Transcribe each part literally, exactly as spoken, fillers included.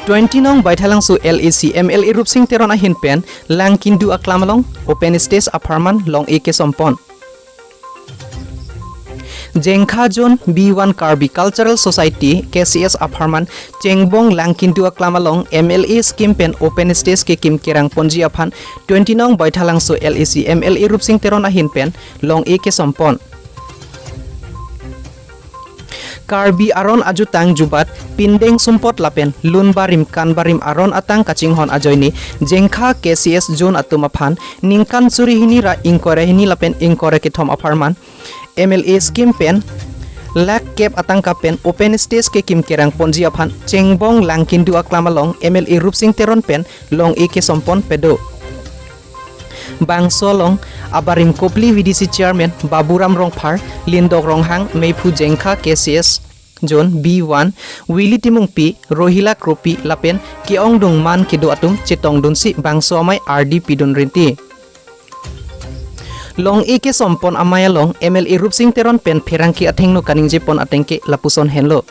Twenty nong Baithalangso L A C M L A Rupsing Teron ahin pen Langkindu Aklam along open stage apharman long-e kesompon. Jengkha Zone B one Karbi Cultural Society, K C S apharman Chengbong Langkindu Aklam along M L A scheme pen open stage kekim kerang ponji aphan twenty nong Baithalangso L A C M L A Rupsing Teron ahin pen long-e kesompon. Karbi aron ajutang jubat, pindeng sumpot lapen lun barim kan barim aron atang kachinghon ajoine Jengkha K C S Zone atum aphan ningkan suri hini ra ingkoi ra hini lapen ingkoi ra kethom apharman M L A scheme pen lakh kep atangka pen open stage kekim kerang ponji aphan Chengbong Langkindu Aklam along M L A Rupsing Teron pen long-e kesompon pado. Bangso along abarim Kopili V D C Chairman Baburam Rongphar, Lindok Ronghang, Meiphu Jengkha K C S Zone B one, Willy Timungpi, Rohila Kropi lapen ke-ongdung man kedo atum chetongdunsi bangso amei ardi pidun rinti. Long-e kesompon amei along M L A Rupsing Teron pen pherangke athengno kaningjepon atengke lapuson henlo.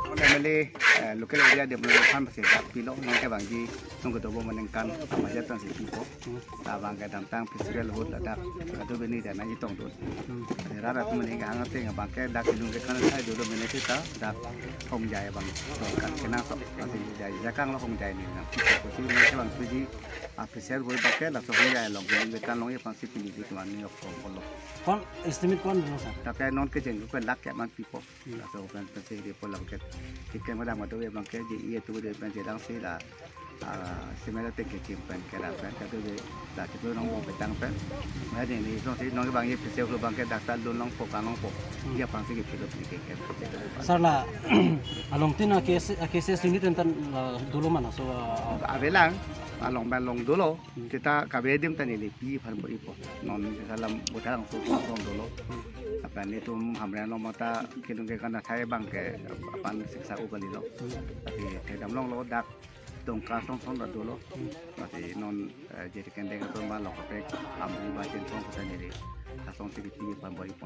Mon M L A, eh, local area development fund pasi dak pilo, non kevangji, non kedo bo meningkan, amaja tan si pipo. Labang kedamtang festival ahut ladak, adu bini dana itong dun. Rara tu meni kahang ateng abang ke dak ilung ke kan sai dulu meni kita, dak hongjai abang, kan kenang sok, masih jai, jakang lo hongjai ni, nang pipo kusi, non kevang suji, ah, festival ahut abang ke, laso hongjai along, ilung ke kan long-e aphansi pini di tuan ni ok kong kolo. Kon estimate kon dulu, sir? Tapi non kejeng ko lakh ya man pipo. Hmm. Laso pen pensi di pola ke. Tiket madam adu ya bang ke ji iya tu dia pen jedang si la, ah, semela te kekim pen kera pen kadu de la tu nong bong petang pen. Mari ni so si nong bang ye pese ko bang ke dakta dun nong po kan nong po. Hmm. Dia pang si ke pilo ni ke ke. Sir, la along tin a K S, a K C S unit enten la dolo mana so, ah, Avelang, along ban long dolo. Kita kabe adim ta neli pi aphan bor-ipo. Non salam botang so so dolo. Apa netum Hamren along mata kedung ke kan athai bang ke aphan siksa u kalilo. Tapi kedam longlo dak Dongka song song ta dolo. Tapi non, eh, jadi kendeng so ma long kapek amri ba jen song kata neli. Asong si pi aphan bor-ipo.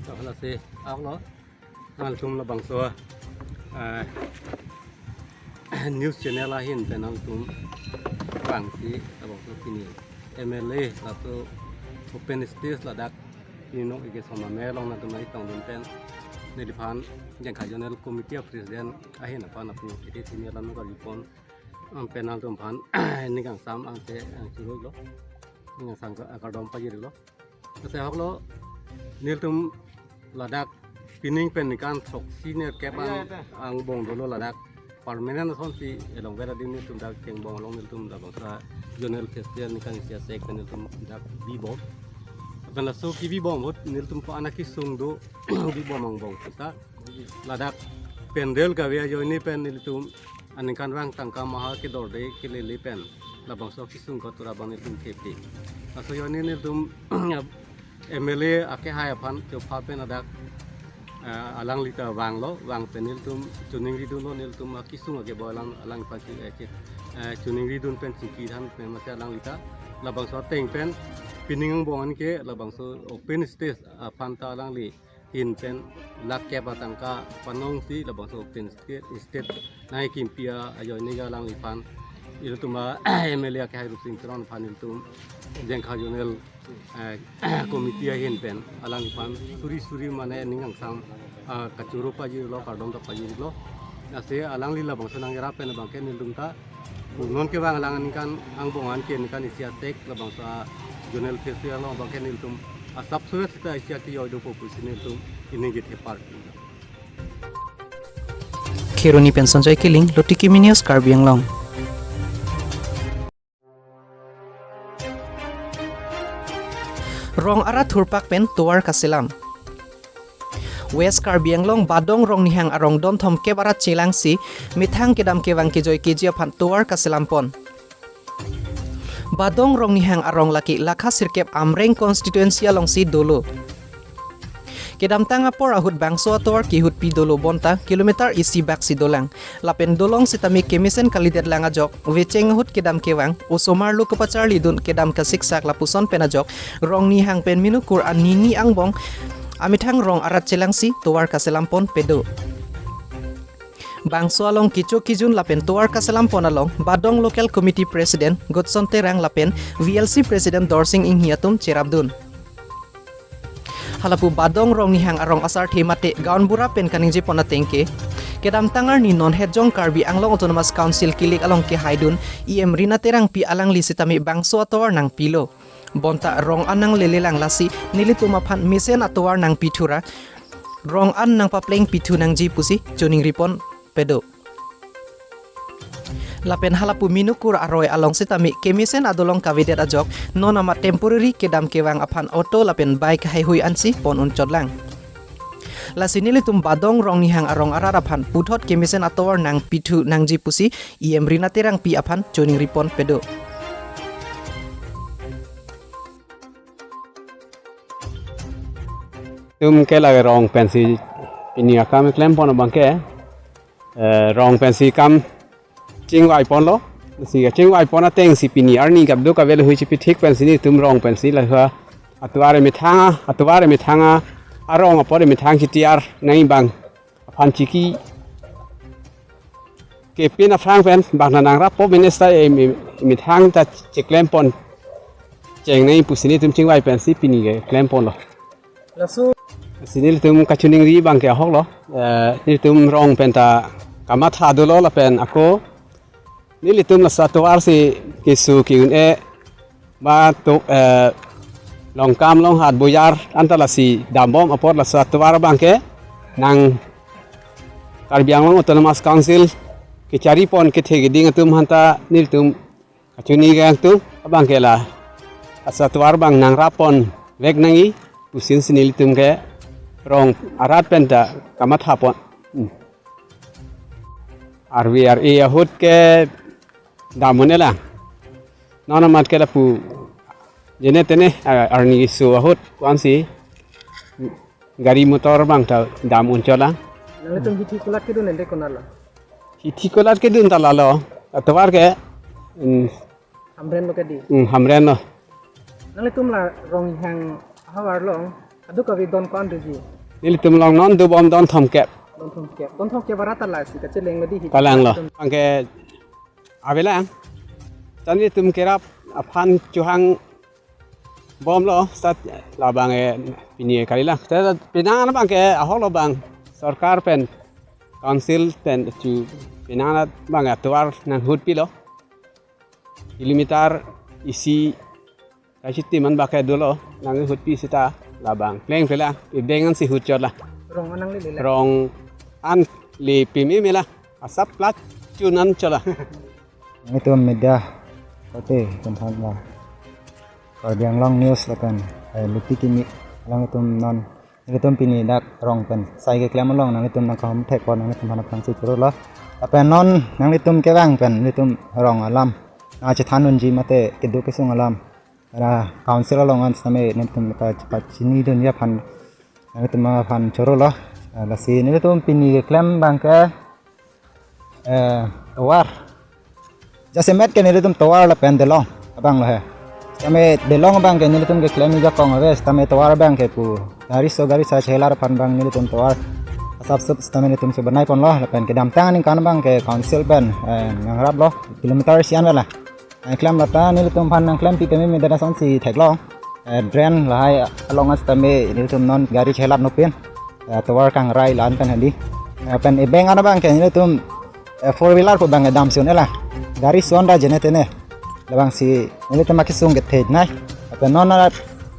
Hala si aklo. Nangtum labangso, eh, news channel ahin pen nangtum bangsi labangso pini M L A laso open stage ladak pini nong ike soma me long nangtum nai tongdun pen neliphan Jengkha Zonal Committee a President ahin aphan apni ite senior lam nong karjupon, um, pen nangtum aphan ning kangsam angke, eh, churoi lo, ning kangsam ka-, kardom pajir lo. Lasi ahok lo, nelitum ladak pining pen ningkan throksi nerkep an angbong dolo ladak. Permanent asonsi elong vera din nelitum dak Chengbong along nelitum dak bangsa zonal festival ningkan isi asek pen nelitum dak bibom. Lapen laso kebibom ahut nelitum ko anak kesung do bibom angbong seta ladak pandal kave ajoine pen nelitum aningkanvang tangka maha kedorde kelele pen labangso kesung kotura bang nelitum kepi. Laso ajoine nelitum M L A akehai aphan chopha pen ladak, eh, alangli ta vanglo, vang pen nelitum choningri dunlo, nelitum akesung ake bo alang, alangphan chi, eh, chi, eh, choningri dun pen chingki than pen masi alangli ta labangso ateng pen pining angbong an ke labangso open stage aphan ta alangli hin pen lakh kep atangka panongsi labangso open stage, stage nangkimpi ajoine ga alangliphan ilitum a M L A akehai Rupsing Teron aphan ilitum Jengkha Zonal, eh, Committee ahin pen alangliphan suri suri mane ning kangsam, ah, kachoro pajirlo, kardom ta pajirlo. Lasi alangli labangso nangrap pen abang ke nelitum ta non kevang alang aningkan angbong an ke ningkan isi asek labangso a zonal festival along abang ke nelitum asap surat seta isi ake joi dopo pusi nelitum ining git hepar. Kheroni pen Sanjoy Killing, Lotiki News, Karbi Anglong. Rong arat thurpak pen tovar kaselam. West Karbi Anglong Badong Rongnihang arong donthom kep arat chelangsi methang kedam kevang kejoi keji aphan tovar kaselampon. Badong Rongnihang arong lake lakha sirkep Amreng constituency alongsi dolo. Kedamtang apor ahut bangso atovar kehutpi dolo bonta kilometer isi baksi dolang. Lapen dolong sitame kemesen kalidetlang ajok, vecheng ahut kedam kevang, osomar lo kepacharlidun kedam kasiksak lapuson pen ajok, Rongnihang pen Minukur an nini angbong amethang rong arat chelangsi tovar kaselampon pado. Bangso along kecho kejun lapen tovar kaselampon along Badong Local Committee President Godson Terang lapen V L C President Dorsing Inghi atum cherapdun. Halapu Badong Rongnihang arong asarthe mate gaonbura pen kaningjepon ateng ke, kedamtang arni non Hetjong Karbi Anglong Autonomous Council kilik along kehaidun E M Rina Terangpi alangli sitame bangso atovar nangpilo. Bonta rong an nanglelelang, lasi nelitum aphan mesen atovar nangpithu ra rong an nangpaplengpithu nangji pusi choningripon pedo. Lapen halapu Minukur aroi along sitame kemesen adolong kavedet ajok, non amat temporary kedam kevang aphan auto lapen bike haihui ansi pon unchotlang. Lasi nelitum Badong Rongnihang arong arat aphan puthot kemesen atovar nangpithu nangji pusi E M Rina Terangpi aphan choningripon pedo. Tum ke lake rong pensi pini akam klempon abang ke, eh, rong pensi kam chingvaiponlo. Si chingvaipon atengsi pini arni kadokave le hui chipithik pensi nelitum rong pensi lahai atovar emethang, atovar emethang arong apor emethang chitiar nangji abang aphan chiki kepin aphrang pen bang nangrappo, minister em, em, emethang ta chiklempon chengnei pusi nelitum chingvai pensi pini ke klemponlo. Laso si nelitum kachiningri abang ke ahoklo. Eh, nelitum rong penta kamatha dolo lapen ako nelitum laso atovar si keso ke-un-e ba to, eh, Longkam Longhat Bojar anta lasi dambom apot laso atovar abang ke nang Karbi Anglong Autonomous Council kecharipon kethe keding atum aphanta nelitum kachini kangtung abang ke laso atovar abang nangrappon vek nangji pusi nelitum ke rong arat penta kamathapon. Hmm. R V R A ahut ke dam un-elang. Non amat ke lapu jene tene, ah, arni keso ahut ko-ansi gari motor abang ta dam unchotlang. Nanglitum hithi kulat kedun ende konatlo? Hithi kulat kedun ta lalo. Atovar ke, mm, Hamren lo kedi. Mm, Hamren lo. Nanglitum la Rongnihang ahavar along kadokave don ko-an doji? Nelitum along non dobom don thomkep. Don thomkep. Don thomkep arat ta lasi kacheleng lo di hithi. Kalanglo. Abang ke avelang. Tan nelitum kerap aphan chohang bomlo, sat labang ke pini kalilang. Te penang abang ke ahoklo, bang sorkar pen, council pen chu penang abang atovar nanghutpilo. Kilometer isi kachitim an bak ke dolo, nanghutpi seta labang plengple lang, ebeng ansi hutchotlang. Rong an nanglele lang. Rong an le pememe lang. Asap plat chun anchotlang. Nelitum media korte atum aphan la Karbi Anglong News lapen, eh, Luti Kimi along itum non nelitum pini dak rong pen sai keklem along nanglitum nangkahumthekpon nanglitum aphan aphrangsi chorolo. Lapen non nanglitum kevang pen nelitum rong alam nangchethan unji mate keduk kesung alam ra council along an sitame nelitum kachepachinidunji aphan nanglitum aphan chorolo. Eh, lasi nelitum pini keklem abang ke, eh, tovar. Jasemet ke nelitum tovar lapen dolong abang lo he. Sitame dolong abang ke nelitum keklemji ajakong ave, sitame tovar abang ke pu gari so gari sa chelar aphan abang nelitum tovar asap sup sitame nelitum chebanaiponlo, lapen kedamtang aningkan abang ke council pen, eh, nangraplo kilometer isi an vela. Nangklem lata nelitum aphan nangklempi pememe dada sansi theklong. Eh, drain lahai along an sitame nelitum non gari chelat nopin. Eh, tovar kangrai la-an pen hadi. Eh, pen ebeng an abang ke nelitum, eh, four wheeler pu abang ke damsi un-elang. Gari so-an ta jene tene. Labangsi nelitum akesung kethenei. Pen non ara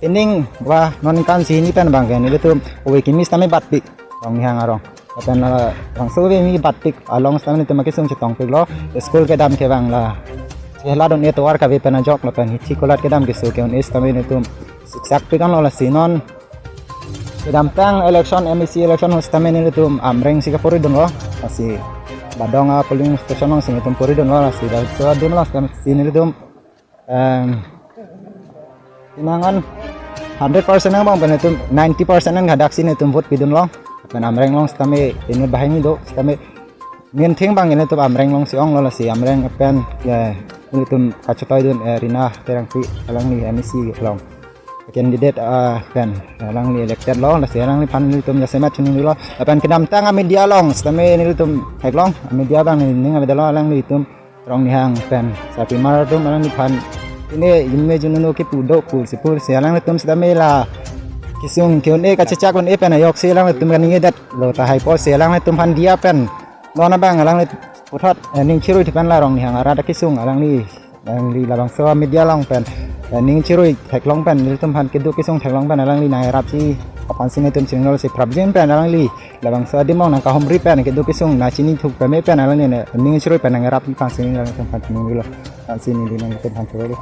ening ba non kansi ni pen abang ke nelitum ove kimi sitame batpik. Rongnihang arong. Lapen labangso ove kimi batpik along sitame nelitum akesung chetongpiklo. School kedam kevang la cheladun atovar kave pen ajok lapen hithi kulat kedam keso ke-un-e sitame nelitum siksak pikanlo, lasi non kedamtang election, M A C election ahut sitame nelitum Amreng si kaporidunlo. Lasi Badong a polling station alongsi nelitum poridunlo, lasi dak so dunlo sitame si nelitum, em, pinangan Hundred percent angbong pen nelitum ninety percent an hadak si nelitum vote pidun long. Pen Amreng along sitame inut banghini do, sitame nginthing abang nelitum Amreng alongsi onglo, lasi Amreng pen, ya, nelitum kachetoidun, eh, Rina Terangpi, alangli M A C along candidate, ah, pen alangli elected lo, lasi alangliphan nelitum jasemet chiningri lo. Lapen kedamtang a-media along sitame nelitum theklong, a-media abang nening avedetlo, alanglitum Rongnihang pen sarpimar atum alangliphan, ini inme jununu kipu do pu sipur si alanglitum sitame la kesung ke-un-e kachechak un-e pen ajoksi alanglitum kaningjedetlo tahai apotsi alanglitum aphan diya pen non abang alangli puthot, eh, ning chirui thupen la Rongnihang arat akesung alangli, alangli labangso a-media along pen, eh, ning chirui theklong pen, nelitum aphan keduk kesung theklong pen alangli nang-erapji aphansi nelitum chiningri lo, si prapjin pen alangli labangso adim along nangkahumri pen keduk kesung nangchinithuk pame pen alangli ning chirui pen nang-erapji aphansi nelitum aphan chiningri lo. Aphansi neli nangtum aphan choro lo.